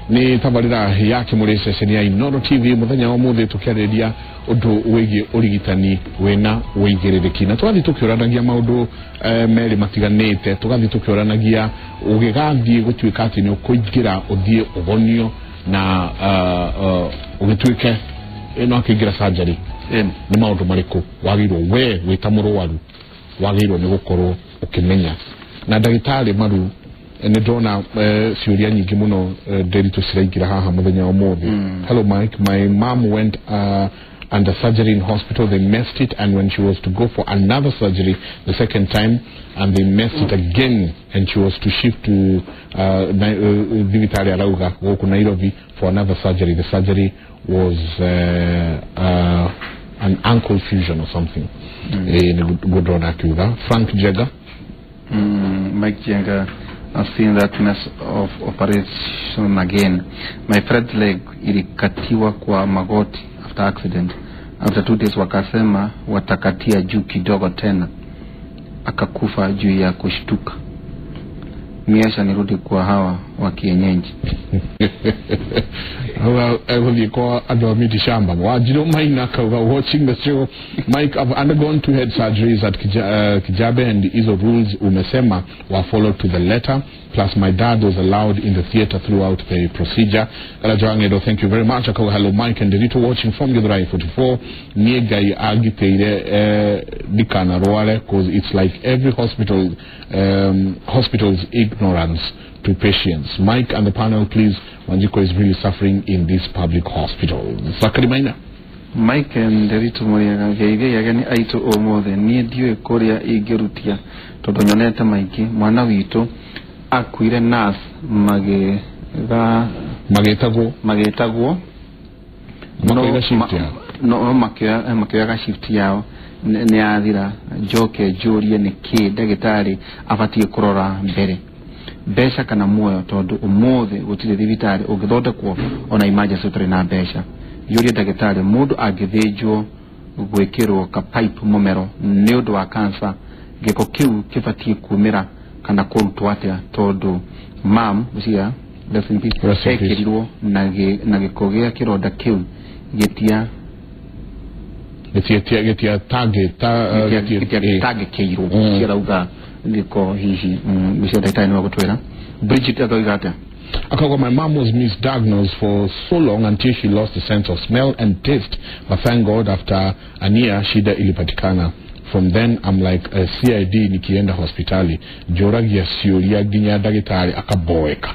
Nĩ tabarĩra ya Kĩmũrĩ ceceni ya Inooro TV, mũthenya wa mũthĩ tũkĩarĩrĩria ũndũ wĩgiĩ ũrigitani wĩna wĩigĩrĩrĩki, na tũgathiĩ tũkĩũranagia maũndũ merĩ matiganĩte. Tũgathiĩ tũkĩũranagia ũgĩgathiĩ gũtuĩka atĩ nĩ ũkũingĩra ũthiĩ ũgonio na ũgĩtuĩke no akĩingĩra surgery, nĩ maũndũ marĩkũ wagĩrĩirwo we wĩ ta mũrwaru wagĩrĩirwo nĩ gũkorwo ũkĩmenya. Na ndagĩtarĩ Maru, nĩ ndona ciũria nyingĩ mũno Nderitu ciraingĩra haha mũthenya wa ũmũthĩ. Hello Mike, my mom went under surgery in hospital. They messed it, and when she was to go for another surgery the second time, and they messed it again, and she was to shift to thibitarĩ arauga gũkũ Nairobi for another surgery. The surgery was an ankle fusion or something. Nĩ ndona akiuga Frank Jega. Mike Jenga, I've seen that mess of operation again. My friend's leg ilikatiwa kwa magoti after accident. After 2 days wakasema watakatia juu kidogo tena, akakufa juu ya kushtuka. Miesha nirudi kwa hawa wa kienyeji. Egũthiĩ kwa andũ a miti shamba. Wanjirũ Maina akauga, watching the show Mike, I've undergone two head surgeries at Kijabe, and hizo rules umesema were followed to the letter. Plus my dad was allowed in the theater throughout the procedure. Karajangedo, thank you very much. Akauga, hello Mike and Derito, watching from Githurai 44. Niĩ Ngai angitĩire ndikanarware, cause it's like every hospital hospital's ignorance to patients. Mike and the panel, please, Wanjiko is really suffering in this public hospital. Zakari Maina. Mike Nderitu Mũrĩega, geithia ageni aitũ ũmũthĩ. Niĩ ndiũĩ kũrĩa ingĩrutia tondũ nyonete maingĩ. Mwana witũ akuire nurse magĩga magĩtagwo magĩtagwo makoiga shift yao. No makĩoyaga shift yao nĩ yathira. Njoke njũrie, nĩ kĩ ndagĩtarĩ abatiĩ kũrora mbere, mbeca kana muoyo? Tondũ ũmũthĩ gũtirĩ thibitarĩ ũngĩthondekwo ona emergency ũtarĩ na mbeca. Njũrie ndagĩtarĩ, mũndũ angĩthĩnjwo gwĩkĩrwo ka pipe mũmero nĩ ũndũ wa cancer, gĩko kĩu kĩbatiĩ kumĩra kana kũrutwo atĩa? Tondũ mam cia, rest in peace, Rest in peace. Ekĩrirwo na gĩko gĩa kĩronda kĩu gĩtia gĩtia tangĩ ta gĩtiatangĩkĩirwo. Ciarauga gĩko hihi gĩcio. Ndagĩtarĩ nĩwe gũtwĩra. Bridget akoiga atĩa? Akauga, my mom was misdiagnosed for so long until she lost the sense of smell and taste. But thank God, after a year shida ilipatikana. From then I'm like a CID, nikienda hospitali njũragia ciũria nginya ndagĩtarĩ akaboeka.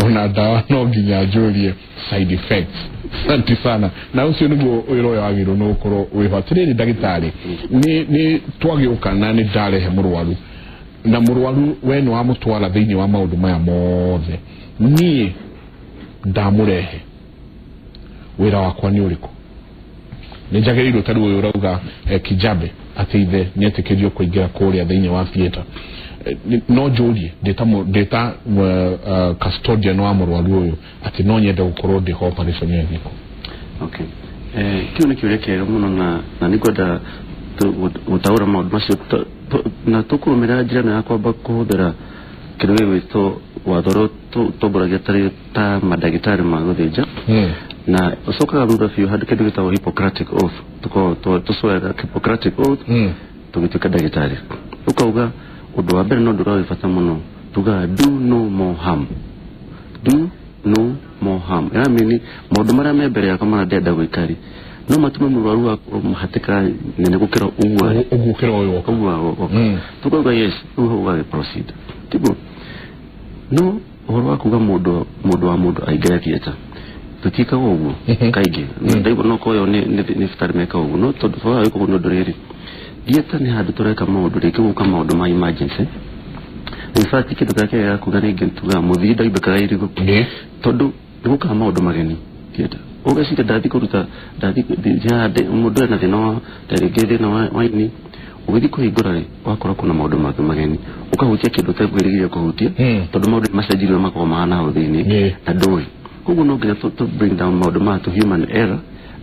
Ona ndawa no nginya njũrie side effects. Asante sana. Na ũcio nĩguo wĩra ũyũ wagĩrĩirwo nĩ gũkorwo wĩho. Atĩrĩrĩ ndagĩtarĩ, nĩ twagĩũka na nĩ ndarehe mũrwaru, na mũrwaru we nĩ wamũtwara thĩinĩ wa maũndũ maya mothe, niĩ ndamũrehe, wĩra wakwa nĩ ũrĩkũ? Nĩ njagĩrĩirwo, ta rĩu ũyũ ũrauga Kijabe atĩ ithe nĩ etĩkĩrio kũingĩra kũrĩa thĩinĩ wa theatre, no njũrie ndĩta custodian wa mũrwaru ũyũ atĩ no nyende gũkorwo ndĩho operation ĩyo ĩgĩkwo? Okay. Kĩu nĩ kĩũria kĩega mũno na nĩngwenda gũtaũra maũndũ macio na tũkũrũmĩrĩra njĩra ĩno ya kwamba kũhũthĩra kĩndũ gĩgwĩtwo watho ũrĩa ũtongoragia tarĩ ta mandagĩtarĩ ma gũthĩnja, na ũcokaga thutha biũ handũ kĩndũ gĩtagwo Hippocratic Oath. Tũkoragwo tũcoyaga Hippocratic Oath tũgĩtuĩka ndagĩtarĩ. Ũkauga ũndũ wa mbere na ũndũ ũrĩa wĩ bata mũno, tugaga do no more harm, do no more harm. Ĩramini maũndũ marĩa me mbere yakwa marĩa ndĩrenda gwĩka rĩ, no matũme mũrwaru wa hatĩka nene gũkĩra ũguo arĩ. Ũguo ũkĩra ũyũ woka. Ũguo woka. Tukauga yes, rĩu hau ũgagĩ proceed tiguo. No ũhoro wa kuga mũndũ wa mũndũ aingĩre theatre, tũtiĩkaga ũguo kaingĩ. Ndaigua no korwo nĩ thibitarĩ mekaga ũguo, no tondũ baba wĩka ũguo nĩ ũndũ rĩrĩ, theatre nĩ handũ tũreka maũndũ rĩngĩ gũka maũndũ ma emergency. In fact, kĩndũ kĩrĩa kĩega kuga rĩngĩ tugaga mũthii ndaibĩkaga irigũ, tondũ nĩ gũkaga maũndũ mageni theatre. Ũgeciria ndathi kũruta ndathi mũndũ ena thĩna wa ta rĩngĩ thĩna wa ini, ũgĩthiĩ kũhingũra rĩ, ũgakora kuna maũndũ mangĩ mageni, ũkahutia kĩndũ ũtekwĩrĩgĩrĩire kũhutia, tondũ maũndũ nĩ macenjirio makorwo mahana hau thĩinĩ na ndũĩ. Koguo no nginya tũ bring down maũndũ maya to human error,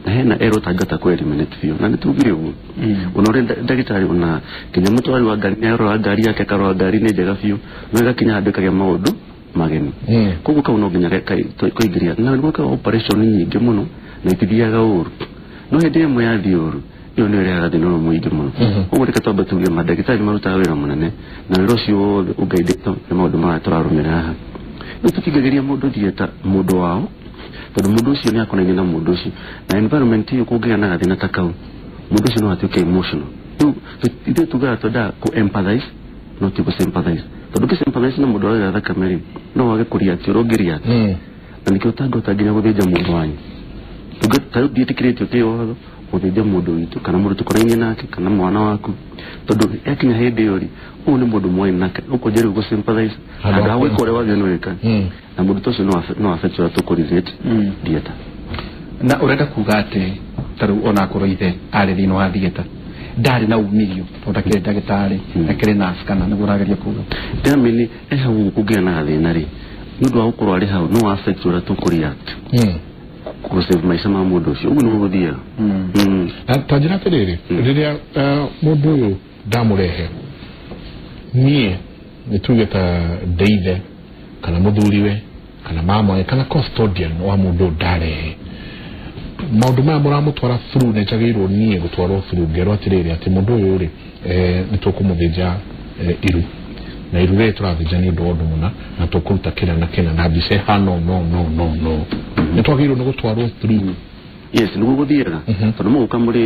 na hena error ũtangĩhota kũ eliminate biũ, na nĩ tugire ũguo. Ona ũrĩ ndagĩtarĩ, ona nginya mũtwari wa ngari nĩ arora ngari yake, akarora ngari nĩ njega biũ, no ĩgakinya handũ ĩkagĩa maũndũ. mageni koguo kau no nginya kaingĩria na nĩgwĩkaga operation nyingĩ mũno na itithiaga ũru no hĩndĩ ĩmwe yathiĩ ũru ĩyo nĩyo ĩrehaga thĩna ũyũ mũingĩ mũno. Koguo reke twambe tuge mandagĩtarĩ marutaga wĩra mũnene na wĩra ũcio wothe ũngaindĩtwo nĩ maũndũ maya tũrarũmĩrĩra haha. Rĩu tũtingĩgeria mũndũ theatre mũndũ wao tondũ mũndũ ũcio nĩ akonainie na mũndũ ũcio na environment ĩyo kũngĩgĩa na gathĩna ta kau mũndũ ũcio no atuĩke emotional. Rĩu ithuĩ tugaga twendaga kũ empathize no ti gũ sympathize tondũ ũngĩ sympathize na mũndũ ũragĩa thakame rĩ no wage kũ react ũrĩa ũngĩ react na nĩkĩo ũtangĩhota nginya gũthĩnja mũndũ wanyu. Ta rĩu ndiĩtĩkĩrĩtio kĩwatho gũthĩnja mũndũ witũ kana mũndũ tũkonainie nake kana mwana waku tondũ yakinya hĩndĩ ĩyo rĩ ũyũ nĩ mũndũ mwaĩ nake ũkũnjia rĩu gũ sympathize handũ ha gwĩka ũrĩa wagĩrĩirwo nĩ gwĩka na mũndũ ta ũcio no affect ũrĩa tũkũ relate theatre. Na ũrenda kuga atĩ ta rĩu onakorwo ithe arĩ thĩinĩ wa theatre ndarĩ na umithio tondũ ndakĩrĩ ndagĩtarĩ ndakĩrĩ nurse kana nĩguo ũrageria kuga? Ndĩramini e hau ũguo kũngĩgĩa na gathĩna rĩ nĩ ũndũ wa gũkorwo arĩ hau no affect ũrĩa tũkũ react kũ save maica ma mũndũ ũcio ũguo nĩguo gũthiaga. Na ta njĩra atĩrĩrĩ rĩrĩa mũndũ ũyũ ndamũrehe niĩ nĩ tuge ta ndeithe kana mũthuriwe kana mamawe kana custodian wa mũndũ ũyũ ndarehe maũndũ maya mũramũtwara through nĩ njagĩrĩirwo niĩ gũtwarwo through ngerwo atĩrĩrĩ atĩ mũndũ ũyũ rĩ nĩ tũkũmũthĩnja iru na iru rĩrĩ tũrathĩnja nĩ ũndũ wa ũndũ mũna na tũkũruta kĩna na kĩna na mbica ĩhana no no no no nĩ twagĩrĩirwo nĩ gũtwarwo through? Yes, nĩguo gũthiaga tondũ mũgũka mũrĩ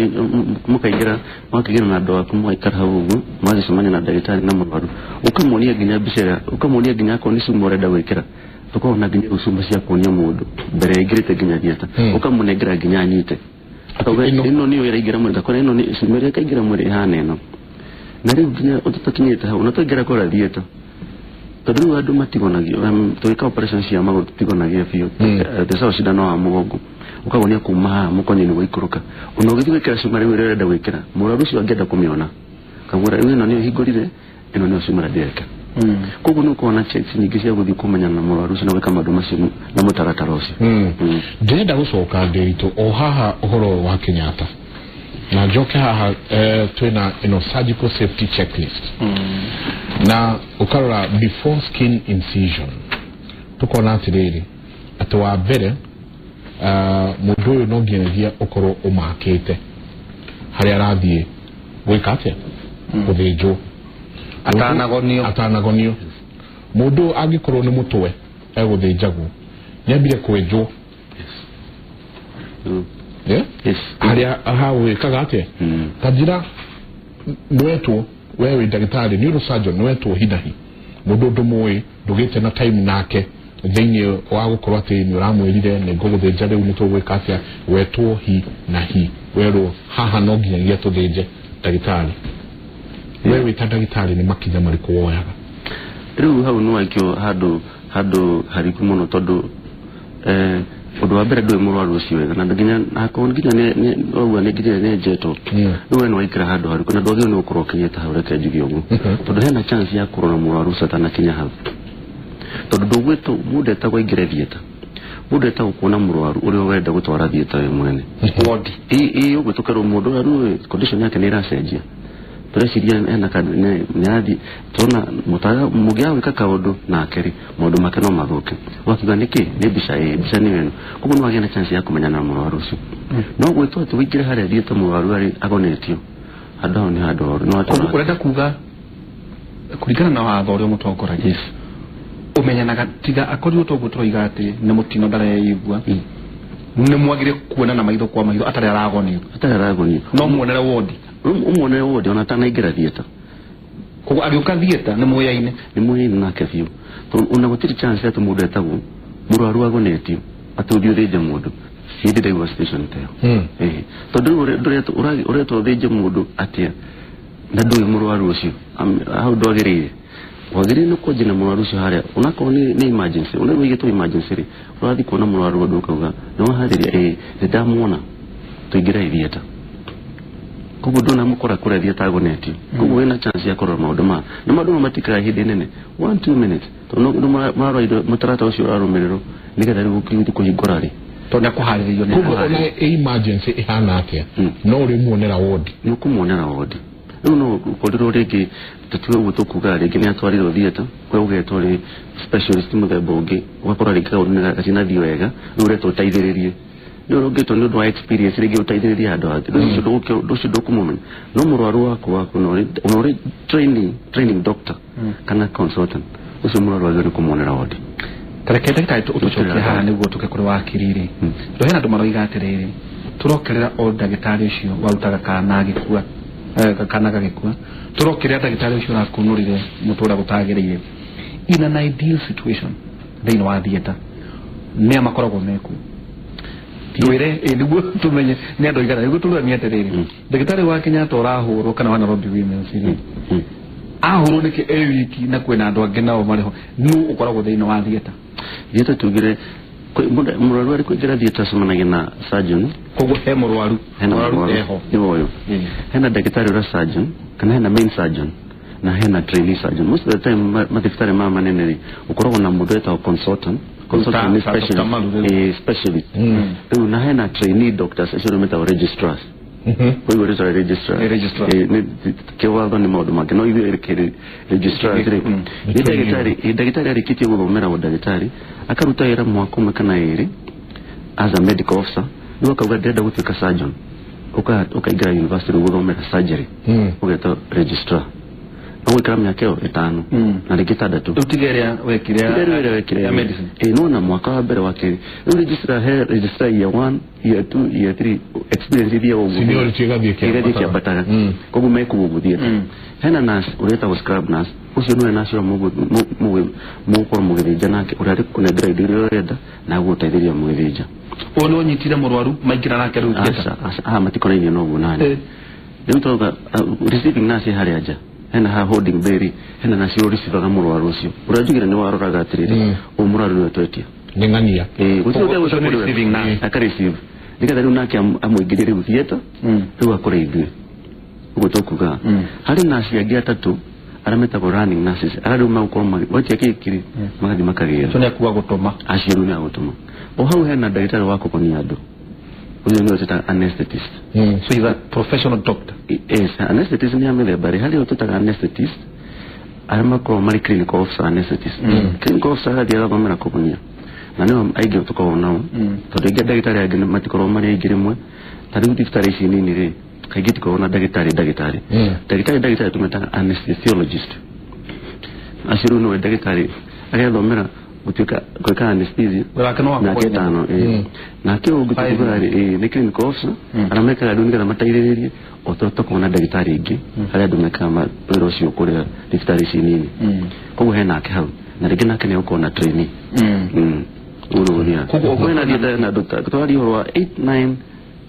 mũkaingĩra mwakĩingĩra na andũ aku mũgaikara hau ũguo mũgagĩcemania na ndagĩtarĩ na mũrwaru ũkamuonia nginya mbica ĩrĩa ũkamuonia nginya akorwo nĩ cuma ũrenda gwĩkĩra tũkoragwo na nginya cuma cia kuonia mũndũ mbere aingĩrĩte nginya theatre ũkamũnengera nginya anyite akauga ĩno nĩyo ĩraingĩra mwĩrĩ ngakora ĩno nĩ cuma ĩrĩa ĩkaingĩra mwĩrĩ ĩhana ĩno na rĩu nginya tũtakinyĩte hau na twaingĩra kũrĩa theatre tondũ rĩu andũ matigonagio tũgĩka operation cia magũrũ tũtigonagia biũ thecawo cindano wa mũgongo ũkagonia kuma haha mũkonyo-inĩ gũikũrũka ona ũgĩthiĩ gwĩkĩra cuma rĩu ĩrĩa ũrenda gwĩkĩra mũrwaru ũcio angĩenda kũmĩona kamwĩra rĩu ĩno nĩyo hingũrire ĩno nĩyo cuma ĩrĩa ndĩreka. Koguo nĩ ũkoragwo na checks nyingĩ cia gũthiĩ kũmenyana na mũrwaru ũcio na gwĩka maũndũ macio na mũtaratara ũcio. Ndĩrenda gũcoka Ndĩritũ o haha ũhoro wa Kenyatta na njoke haha twĩna ĩno surgical safety checklist na ũkarora before skin incision tũkona atĩrĩrĩ atĩ wa mbere mũndũ ũyũ no nginyagia ũkorwo ũmakĩte harĩa arathiĩ gwĩka atĩa gũthĩnjwo atanagonio mũndũ angĩkorwo nĩ mũtwe egũthĩnjagwo nĩambire kwenjwo harĩa hagwĩkaga atĩa ta njĩra nĩwetwo we wĩ ndagĩtarĩ neurosurgeon nĩwetwo hinahi mũndũ ndũmũĩ ndũgĩte na time nake thĩinĩ wa gũkorwo atĩ nĩ ũramwĩrire nĩ ngũgũthĩnja rĩu nĩ tũgwĩka atĩa wetwo hi na hi werwo haha no nginyagia tũthĩnje ndagĩtarĩ we wĩ ta ndagĩtarĩ nĩ makinya marĩkũ woyaga? Rĩu hau nĩ waikio handũ hariku mũno tondũ ũndũ wa mbere ndũĩ mũrwaru ũcio wega na nginya akorwo nginya nĩ nĩ nginya nĩ njetwo rĩu we nĩ waikara handũ hariku na ndwagĩrĩirwo nĩ gũkorwo ũkinyĩte hau reke njuge ũguo tondũ hena chance ya kũrora mũrwaru ũcio atanakinya hau tondũ ndũgwĩtwo mũndũ etagwo aingĩre theatre mũndũ etagwo kuona mũrwaru ũrĩa ũrenda gũtwara theatre we mwene wodi ĩĩ ũguo tũkerwo mũndũ ũyũ rĩu condition yake nĩ ĩracenjia tũreciria ena nĩ tũrona mũngĩaga gwĩka kaũndũ nake rĩ maũndũ make no mathũke ũgakiuga nĩkĩ nĩ mbica ĩĩ mbica nĩyo ĩno koguo nĩ wagĩa na chance ya kũmenyana na mũrwaru ũcio no gwĩtwo atĩ ũingĩre harĩa thiĩte mũrwaru arĩ agonetio handũ hau nĩ handũ horu. Ũrenda kuga kũringana na watho ũrĩa mũtongoragia ũmenyanaga tiga akorirwo toguo tũroiga atĩ nĩ mũtino ndareigua nĩ mwagire kuona na maitho kwa maitho atarĩ aragonio no muonere wodi ũmuonere wodi ona atanaingĩra theatre koguo agĩũka theatre nĩ mũyaine nake biũ tondũ ona gũtirĩ chance atĩ mũndũ etagwo mũrwaru agonetio atĩ ũthiĩ ũthĩnje mũndũ hĩndĩ ndaigua situation ta ĩyo tondũ rĩu ũretwo ũthĩnje mũndũ atĩa na ndũĩ mũrwaru ũcio hau ndwagĩrĩire wagĩrĩire nĩ kwanjia na mũrwaru ũcio harĩa onakorwo nĩ emergency ona rĩu ũigĩtwo emergency rĩ ũrathiĩ kuona mũrwaru ũndũ ũkauga nĩ waharĩria ĩĩ nĩ ndamuona tũingĩre theatre koguo ndũnamũkora kũrĩa theatre agonetio koguo wĩna chance ya kũrora maũndũ maya na maũndũ maya matikaraga ihinda inene 1-2 minutes tondũ mũrarora mũtaratara ũcio ũrarũmĩrĩrwo nĩgetha rĩu ũkĩhota kũhingũra rĩ tondũ nĩ akũharĩrĩrio nĩ koguo ona emergency ĩhana atĩa no ũrĩmuonera wodi nĩ ũkũmuonera wodi Rĩu no ũkorirwo rĩngĩ tũtiwe ũguo tũkuga rĩngĩ nĩ atwarirwo theatre kũrĩa ũgetwo rĩ specialist mũthemba ũngĩ, ũgakora rĩngĩ kaũndũ nĩ gatinathiĩ wega, rĩu ũretwo ũteithĩrĩrie. Nĩ ũrũngĩtwo nĩ ũndũ wa experience rĩngĩ ũteithĩrĩrie handũ hangĩ. Rĩu ũcio ndũkũmũmenya. No mũrwaru waku waku na ũrĩ training doctor kana consultant, ũcio mũrwaru wagĩrĩirwo nĩ kũmuonera wodi. Tareke ndagĩtarĩ ũtũcokie haha nĩguo tũke kũrĩ wakiri rĩ. Tondũ hena andũ maroiga atĩrĩrĩ, tũrokerera o ndagĩtarĩ ũcio warutaga kana agĩkua, kana gagĩkua, tũrokerera ndagĩtarĩ ũcio ũrakunũrire mũtwe ũrĩa gũtagĩrĩire. In an ideal situation thĩinĩ wa theatre nĩa makoragwo mekuo? Twĩre nĩguo tũmenye nĩ andũ aigana, nĩguo tũrũgamie atĩrĩrĩ, ndagĩtarĩ wa Kenyatta ũrahũrwo kana wa Nairobi Women's rĩ, ahũrwo nĩkĩ e wiki na kwĩna andũ angĩ nao marĩ ho, nũ ũkoragwo thĩinĩ wa theatre? Theatre tugire mũrwaru arĩ kũingĩra theatre acemanagia na surgeon. Koguo he mũrwaru, mũrwaru eho nĩ ũyũ, hena ndagĩtarĩ ũrĩa surgeon kana hena main surgeon na hena trainee surgeon. Most of the time mathibitarĩ maya manene rĩ, ũkoragwo na mũndũ wetagwo consultant. Consultant nĩ specialist, specialist. Rĩu na hena trainee doctors acio nĩ metagwo registrars. Koguo rĩtwa registrar kĩwatho nĩ maũndũ mangĩ, no ithuĩ kĩrĩ registrars rĩ, nĩ ndagĩtarĩ, ndagĩtarĩ arĩkĩtie gũthomera ũndagĩtarĩ akaruta wĩra mwaka ũmwe kana ĩrĩ as a medical officer, rĩu akauga ndĩrenda gũtuĩka surgeon, ũkaingĩra university rĩu gũthomera surgery, ũgetwo registrar, na ũgũikara mĩaka ĩyo 5 na rĩngĩ 6. Rĩu tiga ĩrĩa wekire ya medicine. No na mwaka wa mbere wa kerĩ rĩu registrar, he registrar year 1, year 2, year 3, experience iria ũguo seniority ĩgathiĩ kĩambataga, koguo mekuo gũthiĩ. Hena nurse ũrĩa wĩtagwo scrub nurse, ũcio nĩwe nurse ũrĩa mũgũkorwo mũgĩthĩnja nake, ũrĩa arĩkũnengera indo iria ũrenda na agũgũteithĩrĩria mũgĩthĩnja. Ũyũ nĩ ũnyitire mũrwaru maingĩra nake rĩu theatre? Aca, matikonainie na ũguo nani. Rĩu twauga receiving nurse harĩa nja, hena ha holding bay, hena nurse ũrĩa ũreceivaga mũrwaru ũcio, ũrĩa njugire nĩ waroraga atĩrĩrĩ, ũyũ mũrwaru nĩwe twetia nĩ ng'ania, gũtirĩ ũrĩa Ũcio nĩ receiving nurse. Aka receive nĩgetha rĩu nake amũingĩrie rĩu theatre, rĩu akore ithuĩ ũguo tũkuga. Harĩ nurse angĩ 3 arĩa metagwo running nurses, arĩa rĩu magũkorwo watia kĩkiri magathiĩ makagĩra. Ũcio nĩ akuga gũtũma. Acio rĩu nĩ agũtũma. O hau hena ndagĩtarĩ wa kũgonia andũ, ũcio nĩwe twĩtaga anesthetist. So he's a professional doctor. Yes, anesthetist nĩ a mĩthemba rĩ, harĩ ũyũ twĩtaga anesthetist arĩa makoragwo marĩ clinical officer anesthetist. Clinical officer agathiĩ agathomera kũgonia, na nĩo aingĩ tũkoragwo nao, tondũ aingĩ ndagĩtarĩ angĩ matikoragwo marĩ aingĩ rĩmwe. Ta rĩu thibitarĩ ici nini rĩ, kaingĩ tikoragwo na ndagĩtarĩ ndagĩtarĩ ndagĩtarĩ tũmetaga anesthesiologist. Acio rĩu nĩwe ndagĩtarĩ agethomera gũtuĩka gwĩka anesthesia Wĩra no wa mĩaka kũgonia. 5. Nake ũngĩ tũkuga rĩ, nĩ clinical officer arĩa mekaga rĩu nĩgetha mateithĩrĩrie o ta tũkorwo na ndagĩtarĩ ingĩ harĩa andũ mekaga wĩra ũcio kũrĩa thibitarĩ ici nini. Koguo hena nake hau, na rĩngĩ nake nĩ egũkorwo na trainee. Ũguo nĩguo gũthiaga. Koguo Koguo hena theatre na andũ tũraria ũhoro wa 8, 9,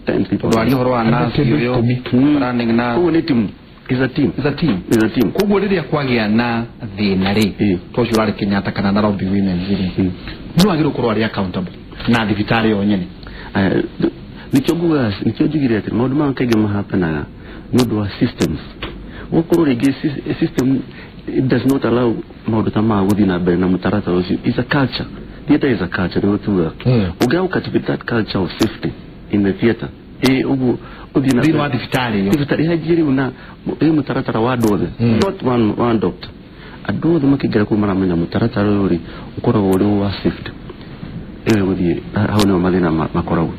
10 people. Ũraria ũhoro wa nurse ũyũ, running nurse. Koguo nĩ team. Is a team. Is a team. Is a team. Koguo rĩrĩa kwagĩa na thĩna rĩ, to ũcio ũrarĩ Kenyatta kana Nairobi Women's rĩ, nĩ wagĩrĩirwo gũkorwo arĩ accountable na thibitarĩ yo nyene. Nĩkĩo ngugaga, nĩkĩo njugire atĩ maũndũ maya kaingĩ mahapenaga nĩ ũndũ wa systems. Gũkorwo rĩngĩ system it does not allow maũndũ ta maya gũthiĩ na mbere na mũtaratara ũcio. It's a culture. Theatre is a culture, nĩguo tugaga. Ũngĩaga gũcultivate that culture of safety in the theatre, ũguo ũthiĩ na Thĩinĩ wa thibitarĩ ĩyo. Thibitarĩ hanjie rĩu na ĩ mũtaratara wa andũ othe, not one doctor. Andũ othe makĩingĩra kũu maramenya mũtaratara ũyũ rĩ ũkoragwo ũrĩ wa safety. Ĩyo gũthiĩ hau nĩho mathĩna makoragwo.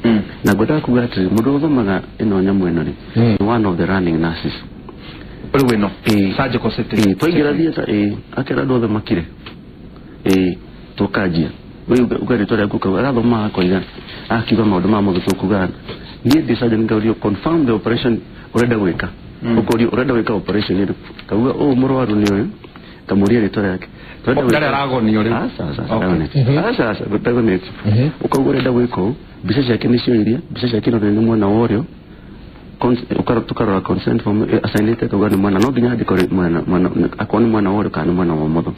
Na ngwendaga kuga atĩrĩ, mũndũ ũthomaga ĩno nyamũ ĩno rĩ, nĩ one of the running nurses. Rĩu ĩno surgical safety. Twaingĩra theatre, akera andũ othe makire, tũkanjia uga rĩtwa rĩaku kauga arathoma akoiga akiuga maũndũ ma mothe tũkuga niĩ ndĩ surgeon ngaurio confirm the operation ũrenda gwĩka, ũkorio ũrenda gwĩka operation ĩrĩkũ, kauga ũũ mũrwaru nĩ ũyũ, kamũria rĩtwa rĩake. Ndarĩ aragonio rĩu. Aca, aca, aca, ndagonetio. Ũkauga ũrenda gwĩka ũũ, mbica ciake nĩcio iria, mbica ciake no nĩ mwena wa ũrĩo, tũkarora consent form asainĩte kauga nĩ mwena, no nginya andĩko mwena, akorwo nĩ mwena wa ũrĩo kana nĩ mwena wa ũmotho.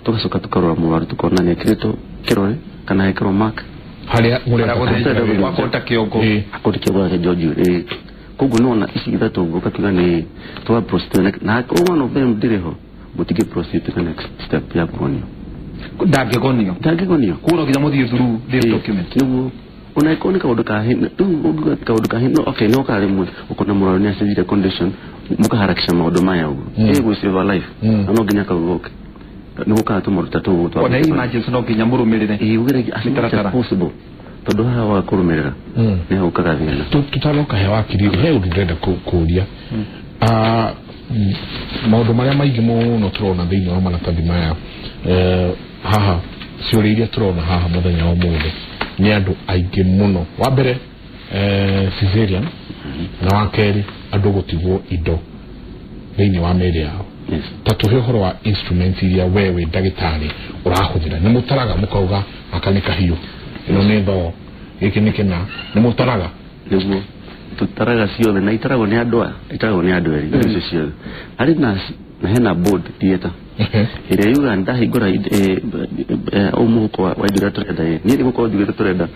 Tũgacoka tũkarora mũrwaru tũkona nĩ ekĩrĩtwo kĩrore kana ekĩrwo mark harĩa mũrenda wakota kĩongo, akota kĩongo gĩa George. Koguo nĩwona ici ithatũ ũguo ũkakiuga nĩ twa proceed na one of them ndĩrĩ ho, mũtingĩ proceed to the next step ya kũgonio. Ndangĩgonio. Ndangĩgonio. Koguo no nginya mũthiĩ through this document. Nĩguo ona ĩkorwo nĩ kaũndũ ka hi, rĩu ũngiuga kaũndũ ka hi, no okay, no ka rĩmwe ũkona mũrwaru nĩ acenjirie condition, Mukaharakisha maũndũ maya ũguo. Ĩ gũ save a life. Na no nginya kau goke. Nĩ gũkaga tũmaũndũ ta tũu twa. Ona emergency no nginya mũrũmĩrĩre. Ĩ ũgerage as much as possible. Tondũ haha wa kũrũmĩrĩra nĩ haukaga thĩna. Tutanoka he wakiri he ũndũ ndĩrenda kũria. Maũndũ marĩa maingĩ mũno tũrona thĩinĩ wa maratathi maya haha ciũria iria tũrona haha mũthenya wa ũmũthĩ nĩ andũ aingĩ mũno. Wa mbere cesarean na wa kerĩ andũ gũtigwo indo thĩinĩ wa mĩĩrĩ yao. Ta tũhe ũhoro wa instruments iria we wĩ ndagĩtarĩ ũrahũthĩra. Nĩ mũtaraga mũkauga gaka nĩ kahiũ, ĩno nĩ thoo, gĩkĩ nĩ kĩna, nĩ mũtaraga? Nĩguo tutaraga ciothe na itaragwo nĩ andũ aya, itaragwo nĩ andũ erĩ icio ciothe. Harĩ na hena board theatre ĩrĩa yugaga ndahingũra mũhuko wa indo iria tũrenda ĩ niĩ nĩgũkorwo njugĩte tũrenda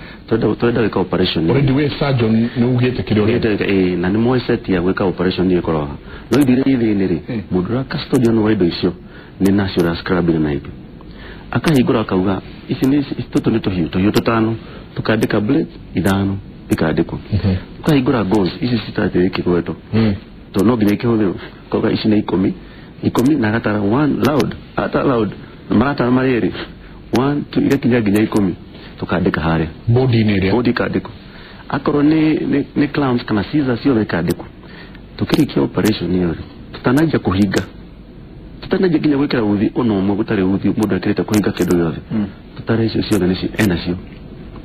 gwĩka operation. Already we surgeon nĩ ugĩte kĩrĩa ũrenda. Na nĩ moĩ set ya gwĩka operation ĩyo ĩkorwo haha. No indo iria i thĩinĩ rĩ, mũndũ ũrĩa custodian wa indo icio nĩ nurse ũrĩa scrub na indo. Akahingũra akauga ici nĩ tũtũ nĩ tũhiũ tũtano, tũkandĩka blades ithano ikandĩkwo. Ukahingũra gauze ici citarĩ ikĩgwetwo. Tondũ no nginya ikĩhũthĩrwo. Kauga ici nĩ ikũmi na agatara one loud, ata loud maratara marĩ erĩ 1 2 igakinya nginya 10 tukandĩka harĩa bodi-inĩ ĩrĩa bodi ikandĩkwo. Akorwo nĩ clamps kana scissors ciothe ikandĩkwo. Tukĩrĩkia operation ĩyo rĩ, tutananjia kũhinga, tutananjia nginya gwĩkĩra uthi ona ũmwe gũtarĩ uthi mũndũ ekĩrĩte kũhinga kĩndũ gĩothe, tutare icio ciothe nĩcio enacio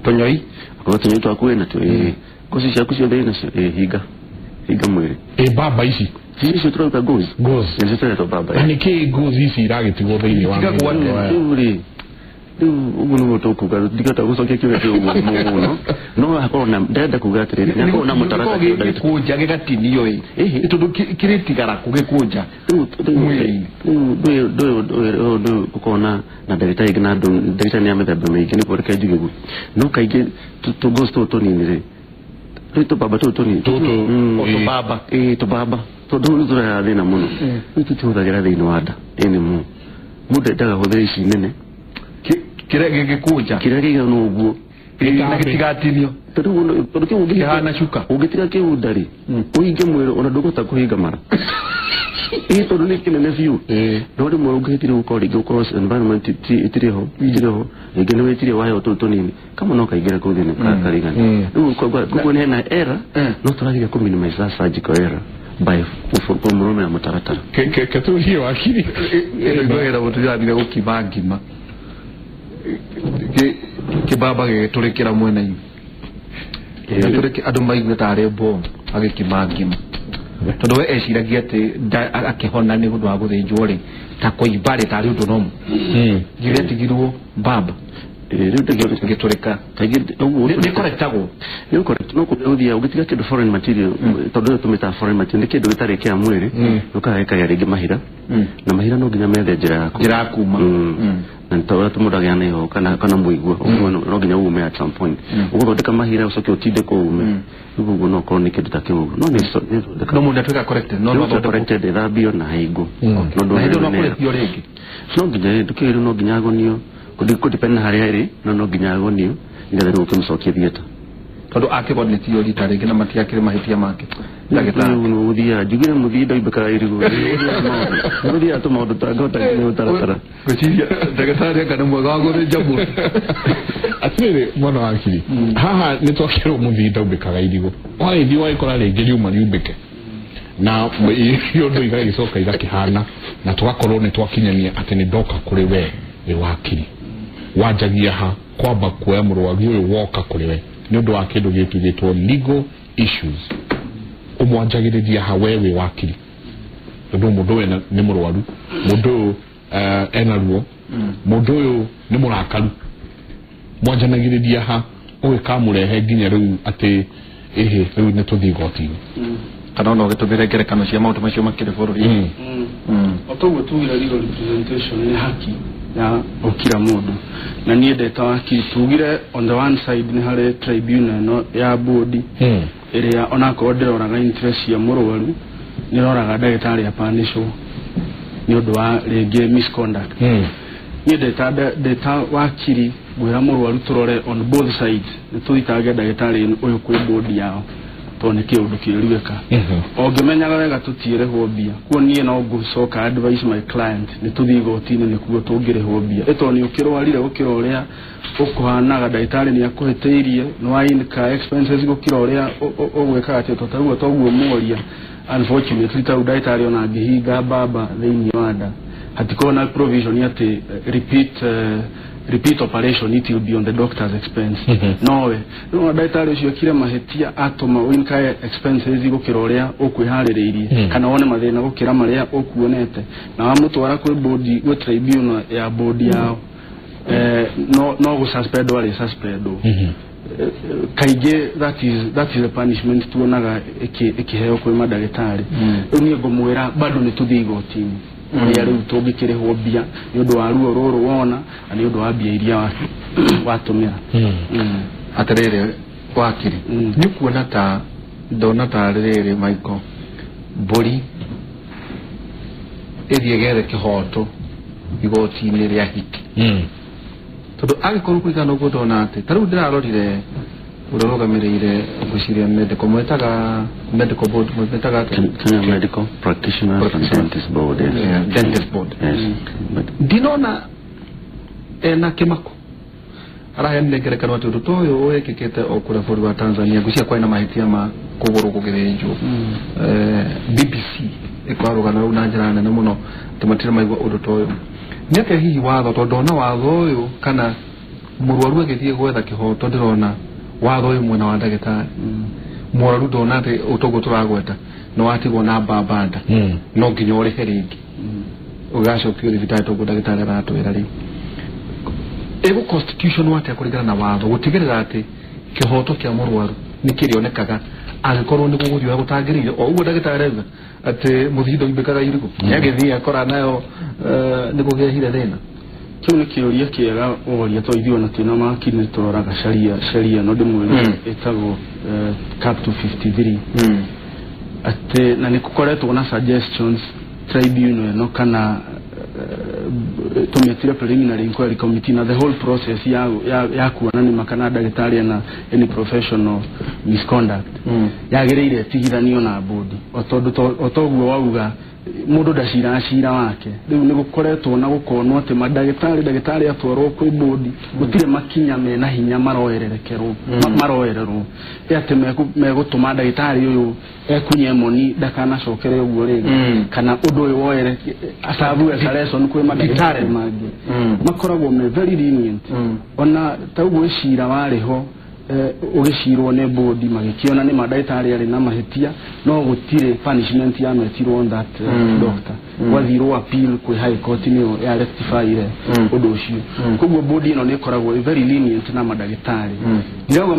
tũnyoi akorwo tũnyoi twaku wĩnatuo ĩĩ ngoci ciaku ciothe wĩnacio ĩĩ hinga hinga mwĩrĩ ĩ baba ici icio tũrauga goals nĩcio tũretwo baba. Na nĩkĩ goals ici iragĩtigwo thĩinĩ wa rĩu rĩ rĩu ũguo nĩguo tũkuga ndingĩhota gũcokia kĩũria kĩu ũguo mũno no hakorwo na ndĩrenda kuga atĩrĩrĩ nĩ hakorwo na mũtaratara gĩkũnja gĩgatinio ĩ tondũ kĩrĩtigara kũgĩkũnja rĩu ndũyũ gũkorwo na ndagĩtarĩ ingĩ na andũ ndagĩtarĩ nĩ a mĩthemba mĩingĩ nĩguo reke njuge ũguo no kaingĩ tũ goals tũtũ tũnini rĩ rĩu tũbaba tũtũ tũnini tũbaba ĩ tũbaba tondũ rĩu tũrehaga thĩna mũno rĩu tũtihũthagĩra thĩinĩ wa nda ĩnĩ mũno mũndũ endaga hũthĩra ici nene kĩrĩa gĩgĩkũnja kĩrĩa kĩigana ũguo na gĩtigatinio tondũ kĩu kĩhana cuka ũngĩtiga kĩu nda rĩ ũhinge mwĩrĩ ona ndũkũhota kũhinga mara ĩ tondũ nĩ kĩnene biũ no rĩmwe ũngĩhĩtire gũkorwo rĩngĩ gũkorwo environment ĩtirĩ ho rĩngĩ nĩ wĩtirie waheo tũu tũnini kamwe no kaingĩre kũu thĩinĩ karigana rĩu koguo nĩ hena error no tũrageria kũ minimize that surgical error by kũmũrũmĩrĩra mũtaratara. Ketũrie wakiri ĩno mũtirathire gũkima ngima kĩbaba gĩgĩtũrĩkĩra mwena-inĩ andũ maigue tarĩ bomu agĩkima ngima tondũ we eciragia atĩ akĩhona nĩ ũndũ wa gũthĩnjwo rĩ ta kũimba rĩ tarĩ ũndũ nomo gĩgĩtigirwo baba gĩtũrĩka nĩ korektagwo nĩ correct no kũrĩa ũgĩtiga kĩndũ foreign material tondũ tũmĩtaga foreign material nĩ kĩndũ gĩtarĩ kĩa mwĩrĩ ũkagĩkagĩa rĩngĩ mahira na mahira no nginya methe njĩra ya kuma na nĩ mũndũ agĩa na ihoho kana mũigua no nginya uume at some point ũgũthondeka mahira ũcoke ũtindĩkwo uume rĩu ũguo no ũkorwo nĩ kĩndũ ta kĩu ũguo no nĩ no mũndũ atuĩka corrected no no corrected ĩthambio na hingwo no hĩndĩ no kũrĩkio rĩngĩ no nginya ndũkĩrĩ no nginya agonio kũ depend na harĩa ĩrĩ no nginya agonio nĩgetha rĩu ũkĩmũcokie theatre tondũ akĩgonetio rita rĩngĩ na matiakĩrĩ mahĩtia make ndagĩtarĩ ũthiaga njugire mũthii ndoimbĩkaga irigũ ũthiaga tũmaũndũ tangĩhota nginya ũtaratara ngwĩciria ndagĩtarĩ anga nĩ mwega wa gũthĩnja mũndũ. Atĩrĩrĩ mwana wa akiri haha nĩ twakĩrwo mũthii ndaumbĩkaga irigũ wagĩthiĩ wagĩkora rĩngĩ riuma riumbĩke na ũndũ igagĩcoka igakĩhana na tũgakorwo nĩ twakinyania atĩ nĩ ndoka kũrĩ we wĩ wakiri wanjagia ha kwamba kuoya mũrwaru ũyũ woka kũrĩ we nĩ ũndũ wa kĩndũ gĩtũ gĩtwo legal issues ũmwanjagĩrĩria ha we wĩ wakiri tondũ mũndũ ũyũ nĩ mũrwaru mũndũ ũyũ ena ruo mũndũ ũyũ nĩ mũrakaru mwanjanagĩrĩria ha ũgĩkamũrehe nginya rĩu atĩ ĩhĩ rĩu nĩ tũthiĩ igoti-inĩ kana ona ũgĩtũmĩre ngerekano cia maũndũ macio makĩrĩ bũrũri-inĩ. O toguo tugire legal representation nĩ haki ya o kila mũndũ na niĩ ndeta wakiri tugire on the one side nĩ harĩ tribunal ĩno ya board ĩrĩa onakorwo ndĩroraga interest cia mũrwaru nĩroraga ndagĩtarĩ apanĩcwo nĩ ũndũ wa rĩngĩ misconduct. Niĩ ndeta wakiri ngwĩra mũrwaru tũrore on both sides nĩ tũthitange ndagĩtarĩ ũyũ kwĩ board yao Tondũ nĩ kĩũndũ kĩũru eka. Ũngĩmenyaga wega tũtiĩrĩhwo mbia. Kuo niĩ no ngũcoka advise my client nĩ tũthiĩ igoti-inĩ nĩkuo tũngĩrĩhwo mbia. Ĩ tondũ nĩ ũkĩrwarire gũkĩra ũrĩa ũkũhanaga, ndagĩtarĩ nĩ akũhĩtĩirie, nĩ wa incur expenses gũkĩra ũrĩa ũgwĩkaga atĩ to toguo mworia. Unfortunately tau ndagĩtarĩ ona angĩhinga mbamba thĩinĩ wa nda, hatikorwo na provision atĩ repeat operation, it will be on the doctor's expense. Nowe rĩu ndagĩtarĩ ũcio ekire mahĩtia atũma incur expenses gũkĩra ũrĩa ũkwĩharĩrĩirie, kana wone mathĩna gũkĩra marĩa ũkuonete, na wamũtwara kwĩ board, gwĩ tribunal ya board yao, no gũ suspend arĩ suspendwo. Kaingĩ that is the punishment tuonaga ĩkĩheo kwĩ mandagĩtarĩ. Rĩu niĩ ngũmwĩra bado nĩ tũthiĩ igoti-inĩ kũrĩa rĩu tũngĩkĩrĩhwo mbia nĩ ũndũ wa ruo rũrũ wona na nĩ ũndũ wa mbia iria watũmĩra. Atĩrĩrĩ wakiri, nĩ kuona ta ndona ta rĩrĩ Michael mbũri ĩthiĩ gethe kĩhoto igoti-inĩ rĩa hiti, tondũ angĩkorwo kũringana ũguo ndona atĩ ta rĩu ndĩrarorire ũrĩa ũrũgamĩrĩire ngwĩciria medical mwetaga medical board mwetaga Kenya Medical Practitioners and Dentist Board, yes. Yeah, Dentist Board. Yes. But ndinona ena kĩmako araheanire ngerekano atĩ ũndũ ta ũyũ wĩkĩkĩte o kũrĩa bũrũri wa Tanzania, ngwĩciria kwarĩ na mahĩtia ma kũgũrũ gũgĩthĩnjwo. BBC ĩkora rũgano rũu na njĩra nene mũno atĩ matirĩ maigua ũndũ ta ũyũ. Nĩ atĩa hihi watho, tondũ ndona watho ũyũ kana mũrwaru agĩthiĩ gwetha kĩhoto, ndĩrona watho ũyũ mwena wa ndagĩtarĩ, mũrwaru ndona atĩ ũtoguo tũragweta nĩ watigwo na mbamba nda, no nginya ũrĩhe rĩngĩ ũgacokio thibitarĩ toguo ndagĩtarĩ aratwĩra. Rĩu ĩgũ constitution atĩa kũringana na watho gũtigĩrĩra atĩ kĩhoto kĩa mũrwaru nĩ kĩrĩonekaga angĩkorwo nĩ gũgũthiĩ ũrĩa gũtagĩrĩire, o ũguo ndagĩtarĩ auga atĩ mũthindo imbĩkaga irigũ nĩagĩthiĩ akora nayo nĩ kũgĩahire thĩna? Kĩu nĩ kĩũria kĩega woria, to ithuĩ ona twĩna makiri nĩ tũroraga sheria no ndĩmwĩre ĩtagwo cap 253, atĩ na nĩ gũkoretwo na suggestions tribunal ĩno kana tũmĩtire preliminary inquiry committee na the whole process ya kuona nĩ kana ndagĩtarĩ ena any professional misconduct yagĩrĩire ĩtigithanio na bodi, o tondũ o toguo wauga mũndũ ndaciraga cira wake. Rĩu nĩ gũkoretwo na gũkonwo atĩ mandagĩtarĩ, ndagĩtarĩ atwarwo kwĩ bodi gũtirĩ makinya mena hinya maroererekerwo maroererwo ĩ atĩ megũtũma ndagĩtarĩ ũyũ ekunye moni ndakanacokere ũguo rĩngĩ, kana ũndũ ũyũ woere aserve as a lesson kwĩ mandagĩtarĩ mangĩ. Makoragwo me very lenient. Ona ta ũguo cira warĩ ho ũgĩcirwo nĩ bodi, magĩkĩona nĩ mandagĩtarĩ arĩ na mahĩtia, no gũtirĩ punishment yametirwo on that doctor. Gwathirwo appeal kwĩ high court, nĩyo ya rectifyire ũndũ ũcio. Koguo bodi ĩno nĩ ĩkoragwo ĩ very lenient na mandagĩtarĩ. Ndirauga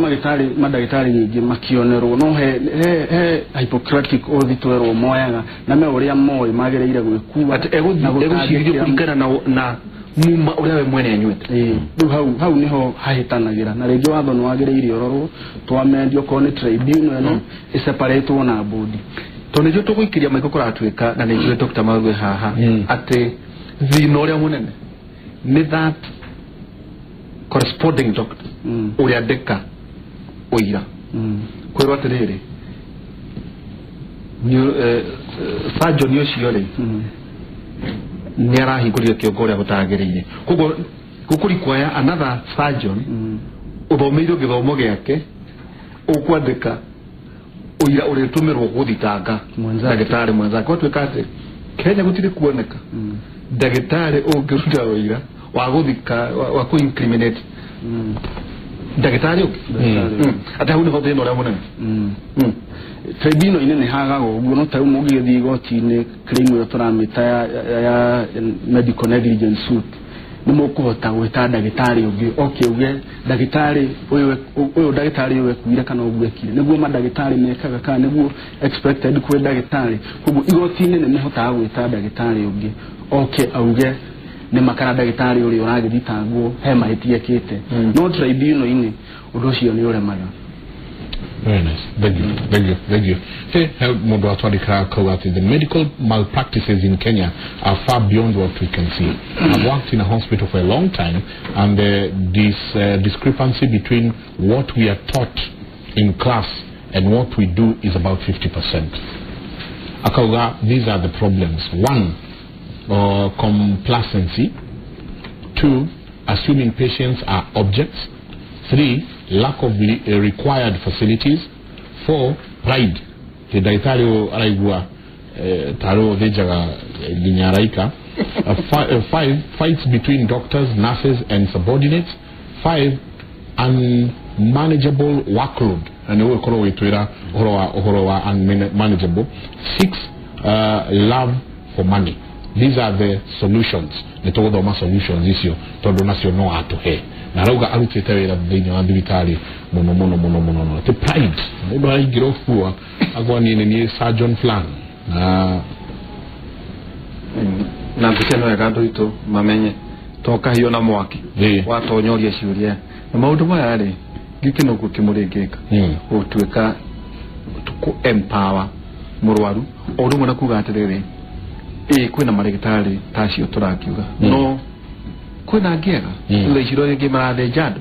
mandagĩtarĩ nyingĩ makĩonerwo, no he Hippocratic oath twerwo moyaga na me ũrĩa moĩ magĩrĩire gwĩkua atĩ egũcirithio kũringana na muma ũrĩa we mwene anyuĩte. Rĩu hau nĩho hahĩtanagĩra, na rĩngĩ watho nĩ wagĩrĩire ũrorwo twamendio okorwo nĩ tribunal ĩno ĩseparatwo na bodi. Tondũ nĩguo tũgũikĩria maiko kũratuĩka na nĩnjũĩ Dr. Marue haha atĩ thĩna ũrĩa mũnene nĩ that corresponding doctor ũrĩa ndĩka ũira kwĩrwo atĩrĩrĩ surgeon ũcio rĩ nĩ arahingũrire kĩongo ũrĩa gũtagĩrĩire, koguo gũkũrequire another surgeon ũthomeire gĩthomo gĩake ũkwandĩka ũira ũrĩtũmĩrwo gũthitanga ndagĩtarĩ mwenzake. Gwatuĩka atĩ Kenya gũtirĩ kuoneka ndagĩtarĩ ũngĩruta ũira wa gũthika wa kũ-incriminate ndagĩtarĩ ũngĩ, atĩ hau nĩho thĩna ũrĩa mũnene. Tribunal-inĩ nĩ hagaga ũguo, no ta rĩu mũngĩgĩthiĩ igoti-inĩ claim ĩyo tũramĩta ya medical negligence suit, nĩ mũkũhota gwĩta ndagĩtarĩ ũngĩ oke uge ndagĩtarĩ ũyũ ndagĩtarĩ ũyũ ekuire kana ũguo ekire nĩguo mandagĩtarĩ mekaga kana nĩguo expected kwĩ ndagĩtarĩ. Koguo igoti-inĩ nĩ mũhotaga gwĩta ndagĩtarĩ ũngĩ oke auge nĩ makana ndagĩtarĩ ũrĩa ũragĩthitangwo he mahĩtia ekĩte, no tribunal-inĩ ũndũ ũcio nĩ ũremaga. Very nice. Thank you. Thank you. Thank you. Hey, help mundu atwandika akauga ati the medical malpractices in Kenya are far beyond what we can see. I've worked in a hospital for a long time, and this discrepancy between what we are taught in class and what we do is about 50%. Akauga, these are the problems. 1, complacency. 2, assuming patients are objects. 3, lack of required facilities. 4, pride. Te ndagĩtarĩ araigua tarĩ ũthĩnjaga nginya araika. 5, fights between doctors, nurses and subordinates. 5, unmanageable workload. Na nĩ ũgũkorwo ũgĩtwĩra ũhoro wa unmanageable. 6, love for money. These are the solutions. Nĩ tũgũthoma solutions icio tondũ nacio no atũhe. Na arauga arutĩte wĩra thĩinĩ wa thibitarĩ mũno mũno mũno mũno mũno. Ti pride. Mũndũ araingĩra ũbua agwa niĩ nĩ niĩ surgeon fulani. Na mbica ĩno wega andũ aitũ mamenye to kahiũ na mwaki watonyoria ciũria na maũndũ maya rĩ gĩkĩ noguo kĩmũrĩngĩka gũtuĩka kũ empower mũrwaru o ũndũ ũmwe na kuga atĩrĩrĩ ĩ kwĩna marĩgĩtarĩ ta acio tũrakiuga no kwĩna angĩ ega thutha ici rĩngĩ marathĩnja andũ.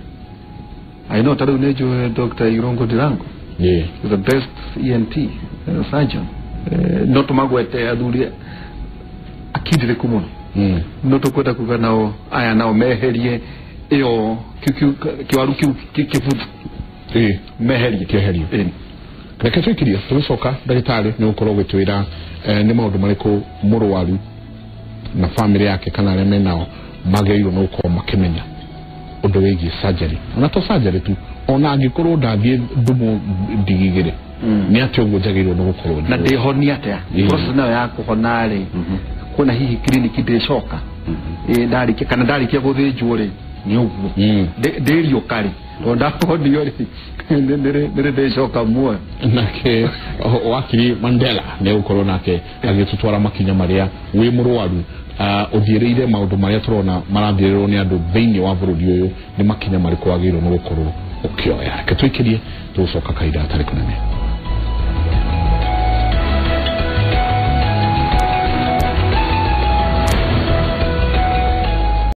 I know ta rĩu nĩ njũĩ Dr. Irungu Ndirangu, the best ENT surgeon, no tũmagwete athuri akindĩrĩku mũno no tũkwenda kuga nao aya nao meherie ĩyo kĩwaru kĩu kĩbuthu meherie kĩeherio. Reke twĩkirie tũgĩcoka ndagĩtarĩ nĩ ũgũkorwo ũgĩtwĩra nĩ maũndũ marĩkũ mũrwaru na famĩlĩ yake kana arĩa menao magĩrĩirwo nĩ gũkorwo makĩmenya ũndũ wĩgiĩ surgery. Ona to surgery tu, ona angĩkorwo ndathiĩ ndumu ndigi igĩrĩ nĩ atĩa ũguo njagĩrĩirwo nĩ gũkorwo na ndĩhonia atĩa process nayo ya kũhona rĩ kwĩna hihi kiriniki ndĩcoka ndarĩkia kana ndarĩkia gũthĩnjwo rĩ nĩ ũguo ndĩriũka rĩ tondũ ndahonio rĩ nĩrĩ ndĩcoka muoyo. Nake wakiri Mandela nĩ egũkorwo nake agĩtũtwara makinya marĩa wĩ mũrwaru ũthiĩrĩire maũndũ marĩa tũrona marathiĩrĩrwo nĩ andũ thĩinĩ wa bũrũri ũyũ nĩ makinya marĩkũ wagĩrĩirwo nĩ gũkorwo ũkĩoya. Reke twĩkĩrie tũgũcoka kahinda gatarĩ kũnene.